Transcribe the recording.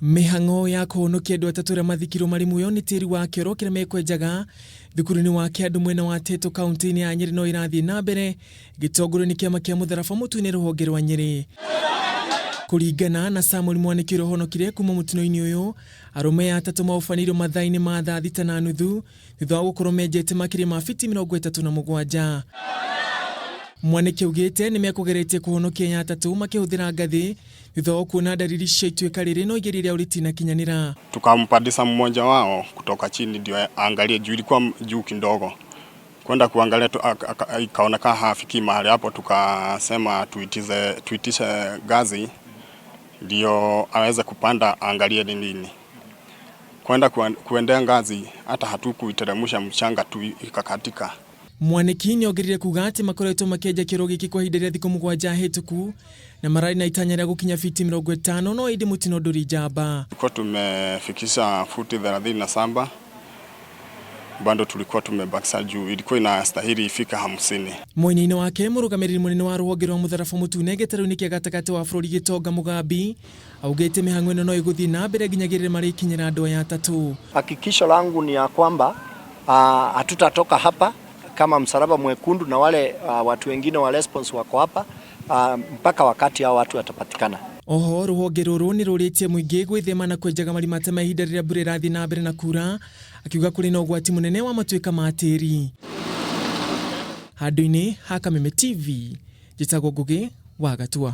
Mĩhang'o ya kũhonokia andũ atatũ arĩa mathikirwo marĩ muoyo nĩ tĩri wa kĩoro kĩrĩa mekwenjaga thukuru-inĩ wa Kĩandũ mwena wa Teto kaunti-inĩ ya Nyĩrĩ no ĩrathiĩ na mbere ĩgĩtongorio nĩ kĩama kĩa Mũtharaba Mũtune rũhonge rwa Nyĩrĩ. Kũringana na Samuel Mwanĩki ũrĩa ũhonokire kuma mũtino-inĩ ũyũ, arũme aya atatũ maũbanĩirio mathaa-inĩ ma thaa thita na nuthu thutha wa gũkorwo menjete makĩria ma fiti 37. Mwanĩki augĩte nĩmekũgeretie kũhonokia aya atatũ makĩhũthĩra ngathĩ thutha wa kuona ndariri cia ituĩka rĩrĩ no igerio rĩao rĩtinakinyanĩra. Tukampandisha mmoja wao kutoka chini ndio aangalie juu, ilikuwa juu kidogo, kwenda kuangalia tu, ikaonekana hafikii mahali hapo, tukasema tuitishe ngazi ndio aweze kupanda aangalie ni nini. Kwenda kuendea ngazi hata hatukuiteremsha mchanga tu ikakatika. Mwaniki nĩongereire kuga atĩ makoretwo makĩenja kĩoro gĩkĩ kwa ihinda rĩa thikũ 7 hĩtũku na mararĩ na itanya rĩa gũkinya fiti 50 no ĩndĩ mũtino ndũrĩ njamba. Tulikuwa tumefikisha futi 37, bado tulikuwa tumebakisha juu, ilikuwa inastahili ifika 50. Mwena-inĩ wake mũrũgamĩrĩri mũnene wa rũhonge rwa mũtharaba mũtune gĩtarũ-inĩ kĩa gatagatĩ wa bũrũri Gĩtonga Mũgambi augĩte mĩhang'o ĩno no ĩgũthiĩ na mbere nginyagĩrĩre marĩkinyĩra andũ aya atatũ. Hakikisho langu ni ya kwamba hatutatoka hapa kama Msalaba Mwekundu na wale watu wengine wa response wako hapa mpaka wakati hao watu watapatikana. Oho rũhonge rũrũ nĩ rũrĩtie mũingĩ gwĩthema na kwenjaga marima ta ihinda rĩrĩa mbura ĩrathiĩ na mbere na kura, akiuga kũrĩ na ũgwati mũnene wa matuĩka ma tĩri. Handũ-inĩ ha Kameme TV, njĩtagwo Ngũgĩ wa Gatua.